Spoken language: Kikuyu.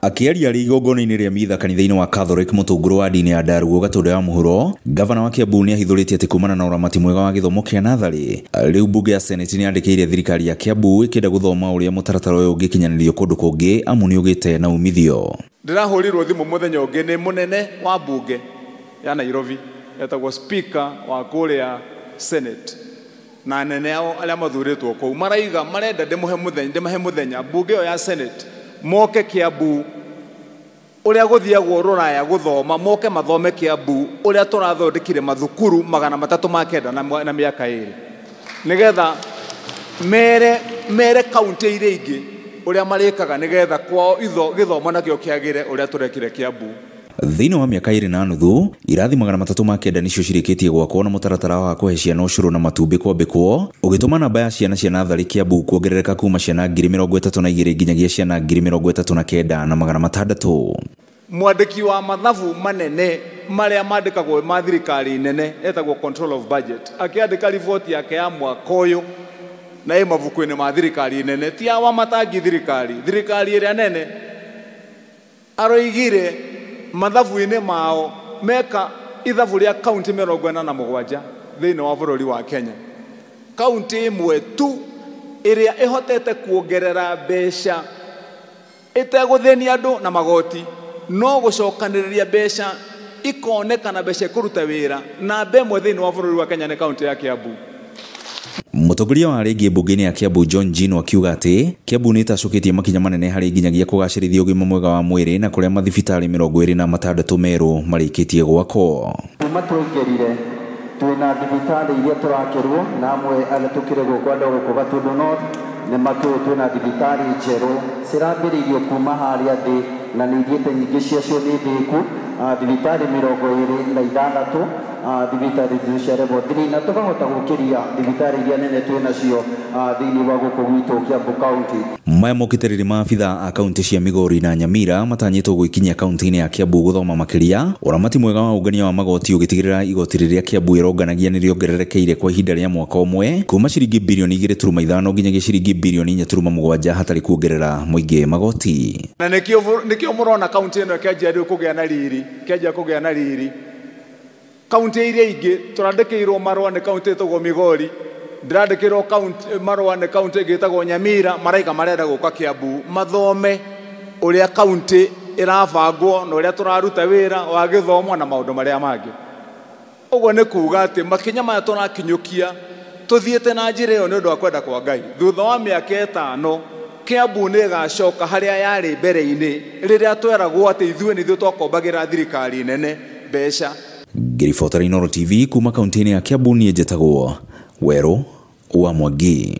Akĩaria arĩ igongona-inĩ rĩa mitha kanitha-inĩ wa Catholic mũtũngũrũ wa ndini ya Ndarugo Gatũndũ ya mũhuro, gavana wa Kiambu nĩ ahithũrĩtie atĩ kumana na ũramati mwega wa gĩthomo kĩa natharĩ, rĩu mbunge ya Senate nĩ yandĩkĩire thirikari ya Kiambu ĩkĩenda gũthoma ũrĩa mũtaratara ũyũ ũngĩkinyanĩrio kũndũ kũngĩ amu nĩ ũgĩte na umithio. Ndĩrahũrirwo thimũ mũthenya ũngĩ nĩ mũnene wa mbunge ya Nairobi etagwo speaker wa kũrĩa Senate na anene ao arĩa mathurĩtwo kũu maraiga marenda ndĩmahe mũthenya mbunge ĩyo ya Senate moke Kiambu ũrĩa gũthiagwo rũraya gũthoma moke mathome Kiambu ũrĩa tũrathondekire mathukuru 309 na mĩaka 2 nĩgetha mere kaunti iria ingĩ ũrĩa marĩkaga nĩgetha kwao gĩthomo nakĩo kĩagĩre ũrĩa tũrekire Kiambu. Thĩinĩ wa mĩaka 2.5 irathi 309 nĩcio cirĩkĩtie gwakwo na mũtaratara wa kũhe ciana ũcũrũ na matumbĩ kwambĩkwo ũgĩtũma namba ya ciana cia natharĩ Kiambu kuongerereka kuma ciana 32,000 nginyagia ciana 39,600. Mwandĩki wa mathabu manene marĩa mandĩkagwo ma thirikari nene etagwo control of budget akĩandĩka riboti yake ya mwaka ũyũ na ĩ mabuku-inĩ ma thirikari nene ti ya Wamatangi thirikari ĩrĩa nene aroigire mathabu-inĩ mao meka ithabu rĩa kaunti 47 thĩinĩ wa bũrũri wa Kenya. Kaunti ĩmwe tu ĩrĩa ĩhotete kuongerera mbeca ĩtegũthĩnia andũ na magoti no gũcokanĩrĩria mbeca ikonekana mbeca ikũruta wĩra namba ĩmwe thĩinĩ wa bũrũri wa Kenya nĩ kaunti ya Kiambu. Mũtongoria wa rĩngĩ mbunge-inĩ ya Kiambu John Njino akiuga atĩ Kiambu nĩ ĩtacũkĩtie makinya manene harĩ nginyagia kũgacĩrithia ũgima mwega wa mwĩrĩ na kũrĩa mathibitarĩ 26 merũ marĩkĩtie gwakwo. Kuma twaingĩrire twĩna thibitarĩ iria tũrakĩrwo na amwe arĩa tũkĩrĩ gũkũ andũ gũkũ Gatundu North nĩ makĩũĩ twĩna thibitarĩ njerũ cirambĩrĩirio kuma harĩa thĩ na nĩ ithiĩte nyingĩ ciacio nĩ thĩku thibitarĩ 26 thibitarĩ cia level 3 na tũkahota gũkĩria thibitarĩ iria nene twĩ nacio thĩinĩ wa gũkũ gwitũ Kiambu County. Maya mokĩte rĩrĩ maabitha a kaunti cia Migori na Nyamira matanyĩtwo gwĩkinyia kaunti-inĩ ya Kiambu gũthoma makĩria ũramati mwega wa ũngania wa magoti ũgĩtigĩrĩra igoti rĩrĩa Kiambu ĩronganagia nĩ rĩongererekeire kwa ihinda rĩa mwaka ũmwe kuma ciringi bilioni 2.5 nginyagia ciringi bilioni 4.7 hatarĩ kuongerera mũingĩ magoti. Na nĩkĩo mũrona kaunti ĩno ĩkĩanjia rĩu kũgĩa na riri, ĩkĩanjia kũgĩa na riri. Kaunti iria ingĩ tũrandĩkĩirwo marũa nĩ kaunti ĩtagwo Migori, ndĩrandĩkĩrwo marũa nĩ kaunti ĩngĩ ĩtagwo Nyamira, maraiga marenda gũka Kiambu mathome ũrĩa kaunti ĩrabangwo na ũrĩa tũraruta wĩra wa gĩthomo na maũndũ marĩa mangĩ. Ũguo nĩ kuga atĩ makinya maya tũrakinyũkia tũthiĩte na njĩra ĩyo nĩ ũndũ wa kwenda kwa Ngai. Thutha wa mĩaka 5 Kiambu nĩ ĩgacoka harĩa yarĩ mbere-inĩ rĩrĩa tweragwo atĩ ithuĩ nĩ ithuĩ twakombagĩra thirikari nene mbeca. Ngĩribotera Inooro TV kuma kaunti-inĩ ya Kiambu niĩ njĩtagwo Werũ wa Mwangi.